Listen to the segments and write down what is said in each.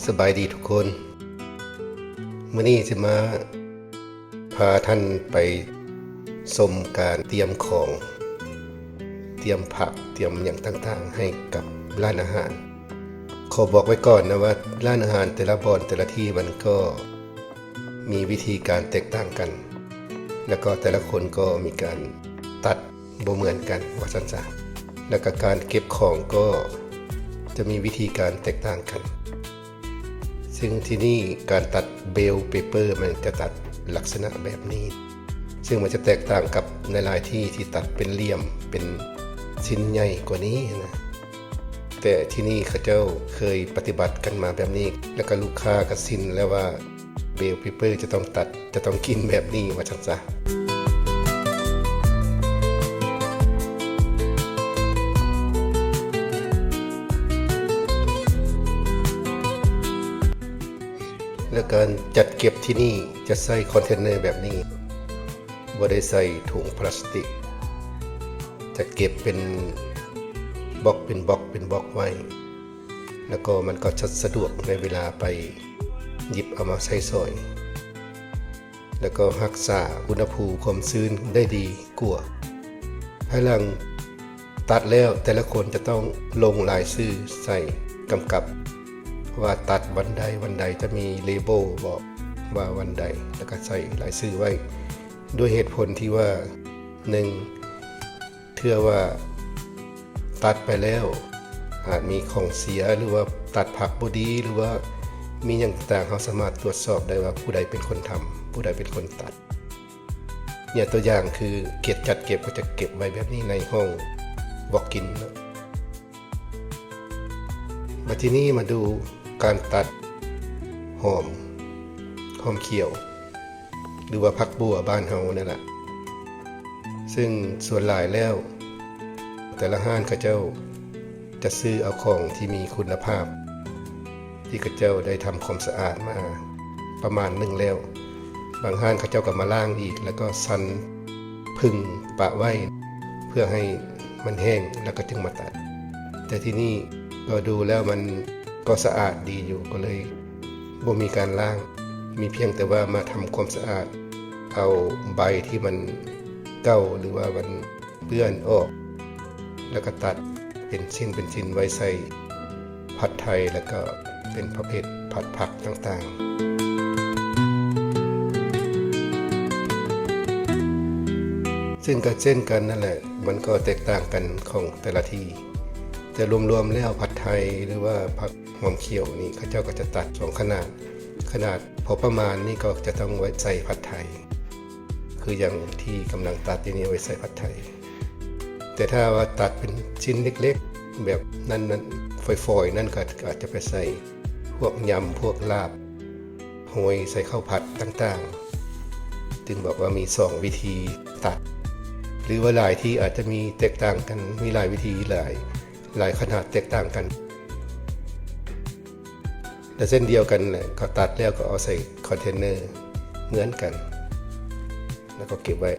ສະບາຍດີທຸກຄົນ. ມື້ນີ້ຊິມາພາທ່ານໄປຊົມການຕຽມຂອງ, ຕຽມຜັກ, ຕຽມຫຍັງຕ່າງໆໃຫ້ກັບຮ້ານອາຫານ. ຂໍບອກໄວ້ກ່ອນນະວ່າ ຮ້ານອາຫານແຕ່ລະບ່ອນ, ແຕ່ລະທີ່ມັນກໍມີວິທີການແຕກຕ່າງກັນ ແລ້ວກໍແຕ່ລະຄົນກໍມີການຕັດ ບໍ່ເໝືອນກັນວ່າຊັ້ນຊະ ແລ້ວກະການເກັບຂອງກໍຈະມີວິທີການແຕກຕ່າງກັນ. ຊຶ່ງທີ່ນີ້ການຕັດເບວເປເປີ ມັນຈະຕັດລັກສະນະແບບນີ້ ຊຶ່ງມັນຈະແຕກຕ່າງກັບຫຼາຍໆທີ່ ທີ່ຕັດເປັນຫຼ່ຽມ ເປັນຊິ້ນໃຫຍ່ກວ່ານີ້ນະ. ແຕ່ທີ່ນີ້ເຂົາເຈົ້າເຄີຍປະຕິບັດກັນມາແບບນີ້ ແລ້ວກະລູກຄ້າກະຊິນແລ້ວວ່າ ເບວເປເປີຈະຕ້ອງຕັດ ຈະຕ້ອງກິນແບບນີ້ວ່າຊັ້ນຊະ. ແລະ ການຈັດເກັບທີ່ນີ້ຈະໃຊ້ຄອນເທນເນີແບບນີ້ ບໍ່ໄດ້ໃສ່ຖົງພລາສຕິກ ຈະເກັບເປັນບລັອກເປັນບລັອກເປັນບລັອກໄວ້ ແລ້ວກໍມັນກໍຈະສະດວກໃນເວລາໄປ ຫຍິບເອົາມາໃຊ້ສອຍ ແລ້ວກໍຮັກສາອຸນຫະພູມຄວາມຊື້ນໄດ້ດີກວ່າ. ພາຍຫຼັງຕັດແລ້ວ ແຕ່ລະຄົນຈະຕ້ອງລົງລາຍຊື່ໃສ່ກຳກັບ ວ່າຕັດວັນໃດວັນໃດ ຈະມີເລເບິນບອກວ່າວັນໃດ ແລ້ວກໍໃສ່ລາຍຊື່ໄວ້ ດ້ວຍເຫດຜົນທີ່ວ່າ ໜຶ່ງ ເທື່ອວ່າຕັດໄປແລ້ວອາດມີຂອງເສຍ ຫຼືວ່າຕັດຜັກບໍ່ດີ ຫຼືວ່າມີຫຍັງຕ່າງໆ ເຮົາສາມາດຕວດສອບໄດ້ວ່າຜູ້ໃດເປັນຄົນທຳ ຜູ້ໃດເປັນຄົນຕັດ. ຍົກຕົວຢ່າງຄືເກັບ ຈັດເກັບ ກໍຈະເກັບໄວ້ແບບນີ້ໃນຫ້ອງວອກອິນເນາະ. ມາທີ່ນີ້ມາດູການຕັດຫອມ, ຫອມຂຽວ ຫຼືວ່າຜັກບົ່ວບ້ານເຮົານັ້ນລະ. ຊຶ່ງສ່ວນຫຼາຍແລ້ວ ແຕ່ລະຮ້ານເຂົາເຈົ້າຈະຊື້ເອົາຂອງທີ່ມີຄຸນນະພາບ ທີ່ເຂົາເຈົ້າໄດ້ທຳຄວາມສະອາດມາປະມານໜຶ່ງແລ້ວ. ບາງຮ້ານເຂົາເຈົ້າກໍມາລ້າງອີກ ແລ້ວກໍສັນ ຜຶ່ງປະໄວ້ເພື່ອໃຫ້ມັນແຫ້ງ ແລ້ວກໍຈຶ່ງມາຕັດ. ແຕ່ທີ່ນີ້ກໍດູແລ້ວມັນກໍສະອາດດີຢູ່ ກໍເລີຍບໍ່ມີການລ້າງ, ມີພຽງແຕ່ວ່າມາທຳຄວາມສະອາດ ເອົາໃບທີ່ມັນເກົ່າ ຫຼືວ່າມັນເປື້ອນອອກ ແລ້ວກໍຕັດເປັນຊິ້ນເປັນຊິ້ນໄວ້ໃສ່ ຜັດໄທ ແລ້ວກໍເປັນປະເພດຜັດຜັກຕ່າງໆ. ຊຶ່ງກໍເຊັ່ນກັນນັ້ນແຫຼະ ມັນກໍແຕກຕ່າງກັນຂອງແຕ່ລະທີ່, ແຕ່ລວມໆແລ້ວຜັດໄທ ຫຼືວ່າຜັກຫອມຂຽວນີ້ ເຂົາເຈົ້າກໍຈະຕັດສອງຂະໜາດ, ຂະໜາດພໍປະມານນີ້ກໍຈະຕ້ອງໄວ້ໃສ່ຜັດໄທ ຄືຢ່າງທີ່ກຳລັງຕັດຢູ່ນີ້ໄວ້ໃສ່ຜັດໄທ. ແຕ່ຖ້າວ່າຕັດເປັນຊິ້ນເລັກໆ ແບບນັ້ນໆ ຝອຍໆນັ້ນ ກໍອາດຈະໄປໃສ່ພວກຍຳ ພວກລາບ ໂຮຍໃສ່ເຂົ້າຜັດຕ່າງໆ. ຈຶ່ງບອກວ່າມີສອງວິທີຕັດ ຫຼືວ່າຫຼາຍທີ່ອາດຈະມີແຕກຕ່າງກັນ, ມີຫຼາຍວິທີ ຫຼາຍ ຫຼາຍຂະໜາດແຕກຕ່າງກັນ. ແລະ ເຊັ່ນດຽວກັນແຫຼະ ເຂົາຕັດແລ້ວກໍເອົາໃສ່ຄອນເທນເນີເໝືອນກັນ ແລ້ວກໍເກັບໄວ້.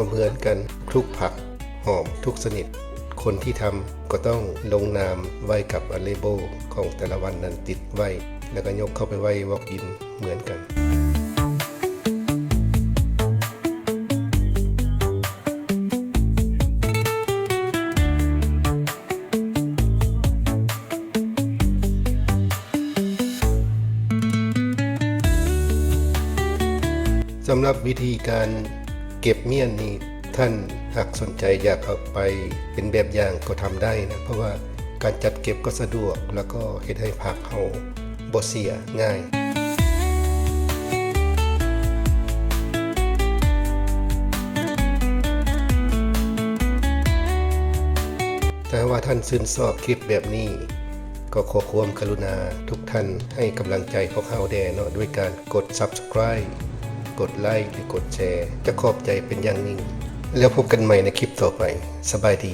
ກໍເໝືອນກັນ ທຸກຜັກຫອມທຸກຊະນິດ ຄົນທີ່ທຳກໍຕ້ອງລົງນາມໄວ້ກັບ label ຂອງແຕ່ລະວັນນັ້ນຕິດໄວ້ ແລ້ວກໍຍົກເຂົ້າໄປໄວ້ວອກອິນເໝືອນກັນ. ສ ສຳລັບວິທີການເກັບມ້ຽນນີ້ ທ່ານຫາກສົນໃຈຢາກເອົາໄປເປັນແບບຢ່າງກໍທຳໄດ້ນະ ເພາະວ່າການຈັດເກັບກໍສະດວກ ແລ້ວກໍເຮັດໃຫ້ຜັກເຮົາບໍ່ເສຍງ່າຍ. ຖ້າຫາກວ່າທ່ານຊື່ນຊອບຄລິບແບບນີ້ ກໍຂໍຄວາມກະລຸນາທຸກທ່ານໃຫ້ກຳລັງໃຈພວກເຮົາແດ່ເນາະ ດ້ວຍການກົດ Subscribe ກົດ Like ຫຼື ກົດ Share ຈະຂອບໃຈເປັນຢ່າງຍິ່ງ. ແລ້ວພົບກັນໃໝ່ໃນຄລິບຕໍ່ໄປ. ສະບາຍດີ.